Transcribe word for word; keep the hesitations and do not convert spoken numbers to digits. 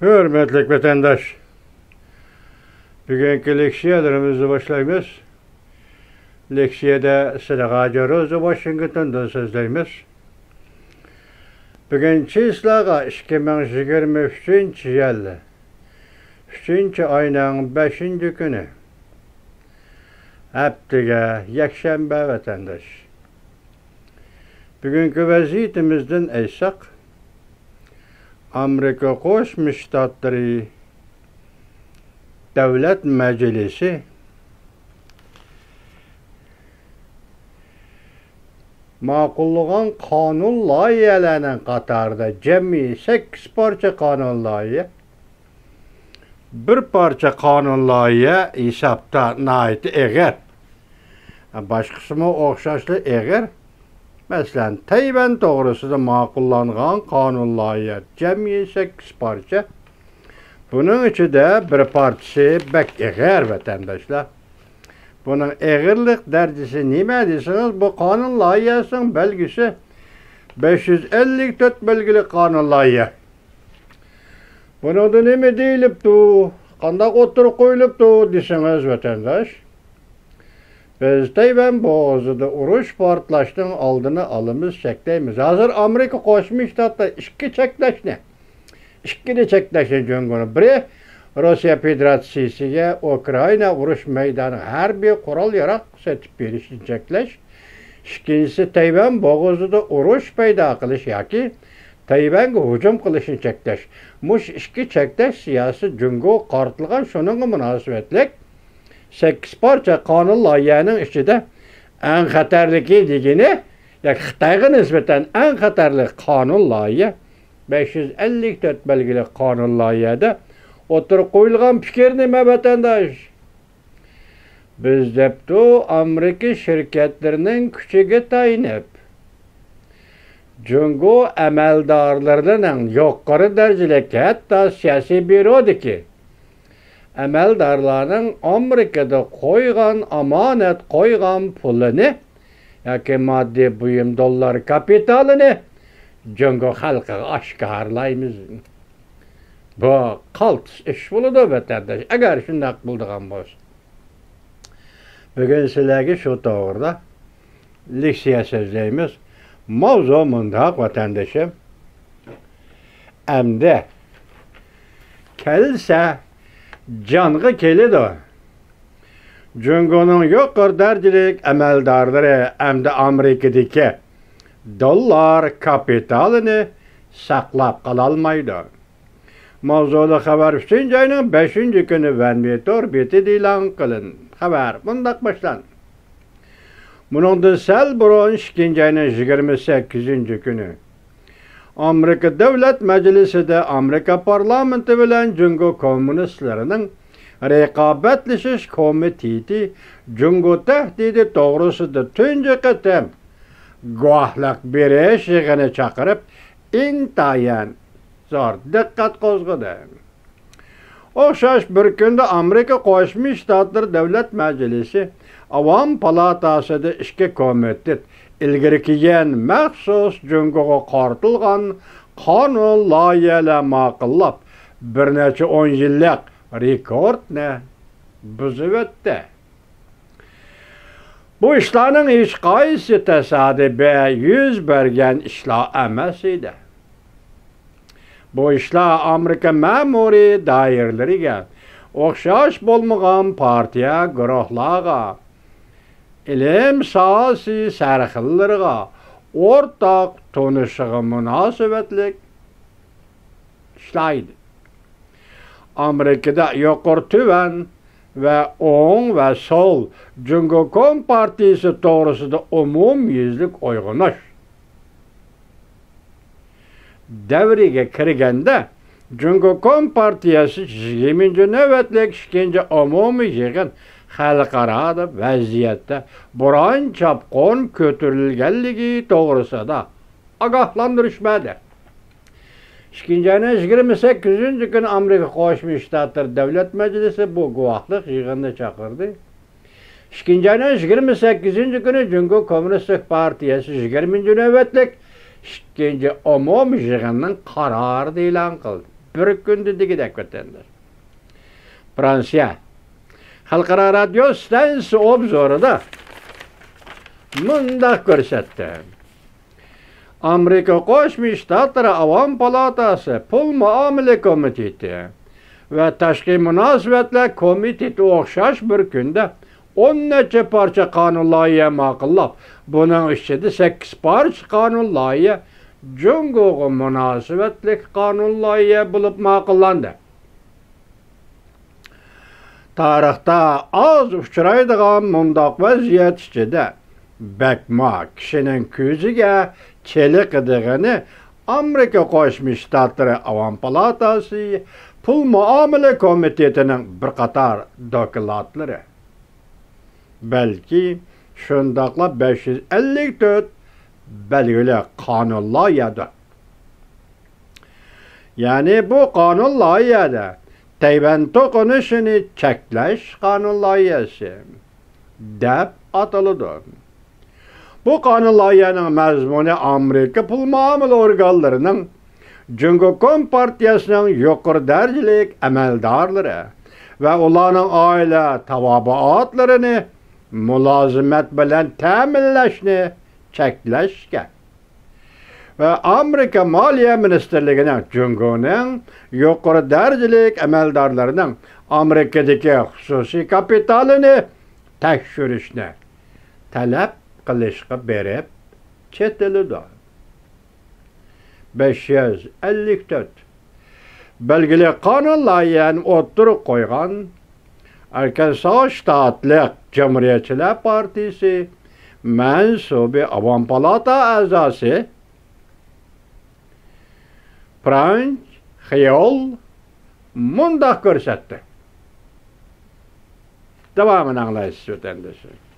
ھۆرمەتلىك ۋەتەنداش، بۈگۈنكى لېكسىيەلىرىمىزنى باشلايمىز. لېكسىيەدە سىلىغا جوروزا ۋاشىنگتوندىن سۆزلەيمىز. بۈگۈن چىسلاغا ئىككى مىڭ يىگىرمە ئۈچىنچى يىل، ئۈچىنچى ئاينىڭ بەشىنچى كۈنى، ھەپتىگە يەكشەنبە ۋەتەنداش. بۈگۈنكى ۋەزىيىتىمىزدىن ئېيتساق، ئامېرىكا قوشما شتاتلىرى دۆلەت مەجلىسى ماقۇللىغان قانۇن لايىھەلەرنىڭ قاتارىدا جەمئىي سەككىز پارچە قانۇن لايىھە، بىر پارچە قانۇن لايىھە ھېسابتا ناھايىتى ئېغىر. باشقىسىمۇ ئوخشاشلا ئېغىر. مەسىلەن، تەيۋەن توغرىسىدا ماقۇللانغان قانۇن لايىھە جەمئىي سەككىز پارچە. بۇنىڭ ئىچىدە بىر پارچىسى بەك ئېغىر، ۋەتەنداشلار. بۇنىڭ ئېغىرلىق دەرىجىسى نېمە دېسىڭىز، بۇ قانۇن لايىھەسىنىڭ بەلگىسى بەش يۈز ئەللىك تۆت بەلگىلىك قانۇن لايىھە. بۇنىڭدا نېمە دېيىلىپتۇ، قانداق ئوتتۇرىغا قويۇلۇپتۇ دېسىڭىز، ۋەتەنداش، بىز تەيۋەن بوغۇزىدا ئۇرۇش پارتلاشنىڭ ئالدىنى ئالىمىز، چەكلەيمىز. ھازىر ئامېرىكا قوشما شتاتلار ئىككى چەكلەشنى، ئىككىنى چەكلەشنى جۇڭگونى، بىرى روسىيە فېدېراتسىيىسىگە ئۇكرائىنا ئۇرۇش مەيدانىغا ھەربىي قورال-ياراغ سېتىپ بېرىشنى چەكلەش، ئىككىنچىسى تەيۋەن بوغۇزىدا ئۇرۇش پەيدا قىلىش ياكى تەيۋەنگە ھۇجۇم قىلىشنى چەكلەش. مۇشۇ ئىككى چەكلەش سىياسىي جۇڭگوغا قارىتىلغان، شۇنىڭغا مۇناسىۋەتلىك سەككىز پارچە قانۇن لايىھەنىڭ ئىچىدە ئەڭ خەتەرلىكى دېگىنى، ياكى خىتايغا نىسبەتەن ئەڭ خەتەرلىك قانۇن لايىھە، بەش يۈز ئەللىك تۆت بەلگىلىك قانۇن لايىھەدە ئوتتۇرىغا قويۇلغان پىكىر نېمە، ۋەتەنداش؟ بىز دەپتۇ، ئامېرىكا شىركەتلىرىنىڭ كۈچىگە تايىنىپ، جۇڭگو ئەمەلدارلىرىنىڭ يۇقىرى دەرىجىلىك، ھەتتا سىياسىي بيۇرودىكى ئەمەلدارلارنىڭ ئامېرىكىدا قويغان، ئامانەت قويغان پۇلىنى ياكى ماددىي بۇيۇم، دوللار كاپىتالىنى جۇڭگو خەلقىگە ئاشكارىلايمىز. بۇ قالتىس ئىش بولىدۇ، ۋەتەنداش، ئەگەر شۇنداق بولىدىغان بولسا. بۈگۈن سىلەرگە شۇ توغرىدا لېكسىيە سۆزلەيمىز. ماۋزۇ مۇنداق، ۋەتەندىشىم. ئەمدى كەلسە جانغا كېلىدۇ. جۇڭگونىڭ يۇقىرى دەرىجىلىك ئەمەلدارلىرى ئەمدى ئامېرىكىدىكى دوللار كاپىتالىنى ساقلاپ قالالمايدۇ. ماۋزۇلۇق خەۋەر ئۈچىنچى ئاينىڭ بەشىنچى كۈنى ۋەنۋې تور بېتىدە ئېلان قىلىندى. خەۋەر مۇنداق باشلاندى. بۇنىڭدىن سەل بۇرۇن، ئىككىنچى ئاينىڭ يىگىرمە سەككىزىنچى كۈنى، ئامېرىكا دۆلەت مەجلىسىدە ئامېرىكا پارلامېنتى بىلەن جۇڭگو كوممۇنىستلىرىنىڭ رىقابەتلىشىش كومىتېتى جۇڭگو تەھدىتى توغرىسىدا تۇنجى قېتىم گۇۋاھلىق بېرىش يىغىنى چاقىرىپ، ئىنتايىن زور دىققەت قوزغىدى. ئوخشاش بىر كۈندە ئامېرىكا قوشما شتاتلىرى دۆلەت مەجلىسى ئاۋام پالاتاسىدا ئىككى كومىتېت ئىلگىرى كېلگەن مەخسۇس جۇڭگوغا قارىتىلغان قانۇن لايىھەلەر ماقۇللاپ، بىر نەچچە ئون يىللىق رېكورتنى بۇزۇۋەتتى. بۇ ئىشلارنىڭ ھېچقايسىسى تاسادىپىي يۈز بەرگەن ئىشلار ئەمەس ئىدى. بۇ ئىشلار ئامېرىكا مەمۇرىي دائىرىلىرىگە، ئوخشاش بولمىغان پارتىيە گۇرۇھلارغا، ئىلىم ساھەسى سەرخىللىرىغا ئورتاق تونۇشىغا مۇناسىۋەتلىك ئىشلار ئىدى. ئامېرىكىدا يۇقىرى، تۆۋەن ۋە ئوڭ ۋە سول جۇڭگو كومپارتىيىسى توغرىسىدا ئومۇميۈزلۈك ئويغىنىش دەۋرىگە كىرگەندە، جۇڭگو كومپارتىيىسى يىگىرمىنچى نۆۋەتلىك ئىككىنچى ئومۇمىي يىغىن خەلقئارا ۋەزىيەتتە بوران-چاپقۇن كۆتۈرۈلگەنلىكى توغرىسىدا ئاگاھلاندۇرۇش بەردى. ئىككىنچى ئاينىڭ يىگىرمە سەككىزىنچى كۈنى ئامېرىكا قوشما شتاتلىرى دۆلەت مەجلىسى بۇ گۇۋاھلىق يىغىنىنى چاقىردى. ئىككىنچى ئاينىڭ يىگىرمە سەككىزىنچى كۈنى جۇڭگو كوممۇنىستىك پارتىيەسى يىگىرمىنچى نۆۋەتلىك ئىككىنچى ئومۇمىي يىغىنىنىڭ قارارىنى ئېلان قىلدى. بىر كۈندە دېگۈدەك، ۋەتەنداش. فرانسىيە خەلقئارا رادىيو ستانسىسى ئوبزورىدا مۇنداق كۆرسەتتى: ئامېرىكا قوشما شتاتلىرى ئاۋام پالاتاسى پۇل مۇئامىلە كومىتېتى ۋە تاشقى مۇناسىۋەتلەر كومىتېتى ئوخشاش بىر كۈندە ئون نەچچە پارچە قانۇن لايىھە ماقۇللاپ، بۇنىڭ ئىچىدە سەككىز پارچە قانۇن لايىھە جۇڭگوغا مۇناسىۋەتلىك قانۇن لايىھە بولۇپ ماقۇللاندى. تارىختا ئاز ئۇچرايدىغان مۇنداق ۋەزىيەت ئىچىدە، بەكمۇ كىشىنىڭ كۆزىگە چېلىقىدىغىنى ئامېرىكا قوشما شتاتلىرى ئاۋام پالاتاسى پۇل مۇئامىلە كومىتېتىنىڭ بىر قاتار دوكلاتلىرى، بەلكى شۇنداقلا بەش يۈز ئەللىك تۆت بەلگىلىك قانۇن لايىھەدۇر. يەنى بۇ قانۇن لايىھەدە تەيۋەن توقۇنۇشىنى چەكلەش قانۇن لايىھەسى دەپ ئاتىلىدۇ. بۇ قانۇن لايىھەنىڭ مەزمۇنى ئامېرىكا پۇل مۇئامىلە ئورگانلىرىنىڭ، جۇڭگو كومپارتىيەسىنىڭ يۇقىرى دەرىجىلىك ئەمەلدارلىرى ۋە ئۇلارنىڭ ئائىلە تاۋابىئاتلىرىنى مۇلازىمەت بىلەن تەمىنلەشنى چەكلەشكە ۋە ئامېرىكا مالىيە مىنىستىرلىكىنىڭ جۇڭگونىڭ يۇقىرى دەرىجىلىك ئەمەلدارلىرىنىڭ ئامېرىكىدىكى خۇسۇسىي كاپىتالىنى تەكشۈرۈشنى تەلەپ قىلىشقا بېرىپ چېتىلىدۇ. بەش يۈز ئەللىك تۆت بەلگىلىك قانۇن لايىھەنى ئوتتۇرىغا قويغان ئاركانسا شتاتلىق جۇمھۇرىيەتچىلەر پارتىيىسى مەنسۇبى ئاۋام پالاتا ئەزاسى فرانك خىيول مۇنداق كۆرسەتتى. داۋامىنى ئاڭلايسىز، ۋەتەنداشلار.